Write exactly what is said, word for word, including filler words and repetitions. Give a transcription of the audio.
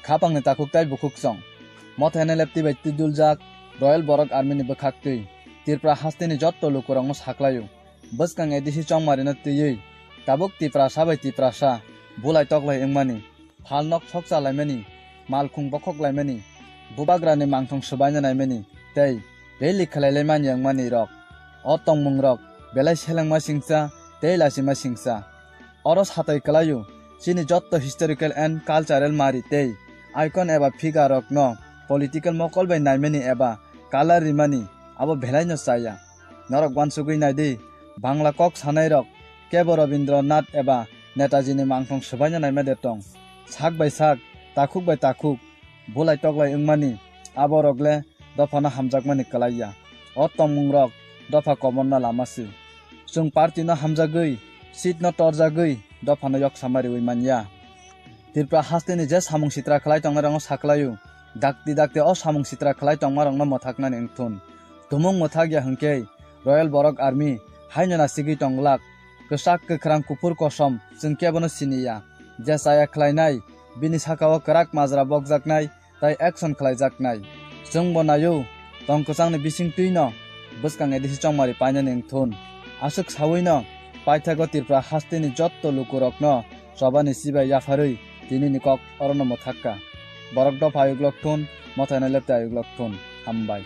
Khapangni takhuk tai bukhuk chong. Mothai N L F T bai twiduljak Royal Borok Army ni bwkhak twi. Tripura hasteni jotto lukurokno saklaio. Bwskang A D C chongmarino twiwi. Tabuk Tiprasa bai Tiprasa. Bulai toklai wngmani. Phalnok sokcha laimani. Malkhung bokhok laimani. Bubagrani mangthong swbaina naimani. Tei rally khlai laimani wngmani rok. O tongmung rok. Belai selengma singsa. Tei lachima singsa. Oro satai kwlaio, chini jotto historical and cultural mari tei icon eba figure rokno political mokol bai naimani eba color rimani abo belaino chaya. Norok uansugwi naidi, Bangla kok sanairok kebo Rabindranath eba Netaji ni mangthong swbaina naima de tong. Sak bai sak, takhuk bai takhuk, bulai toklai wngmani, aborok le dophano hamjakmani kwlaiya. O tongmungrok dopha koborno lama se. Chwng party no hamjagwi, seat no torjagwi, dophano yok sama riwi manya. Tripura hasteni je samung sitra khlai tongnairokno saklaio, dakti dakti o samung sitra khlai tongmarokno mwthaknani wngthun. Tumung mwthakya hwnkhe Royal Borok Army haino nasigwi tonglak. Kwchak kwkhrang kuphur kosom chwng kebono siniya. Je chaya khlainai, bini sakao kwrak majra bokjaknai, tai action khlaijaknai. Chwngbo naio, tong kwchangni bising twino bwskang A D C chongmari painani wngthun. Aswk sawino paithago Tripura hasteni jotto lukurokno chobani chibai yapharwi tinini kok orono mwthakka. Borok dopha ayuklok thun, mothai N L F T ayuklok thun. Hambai.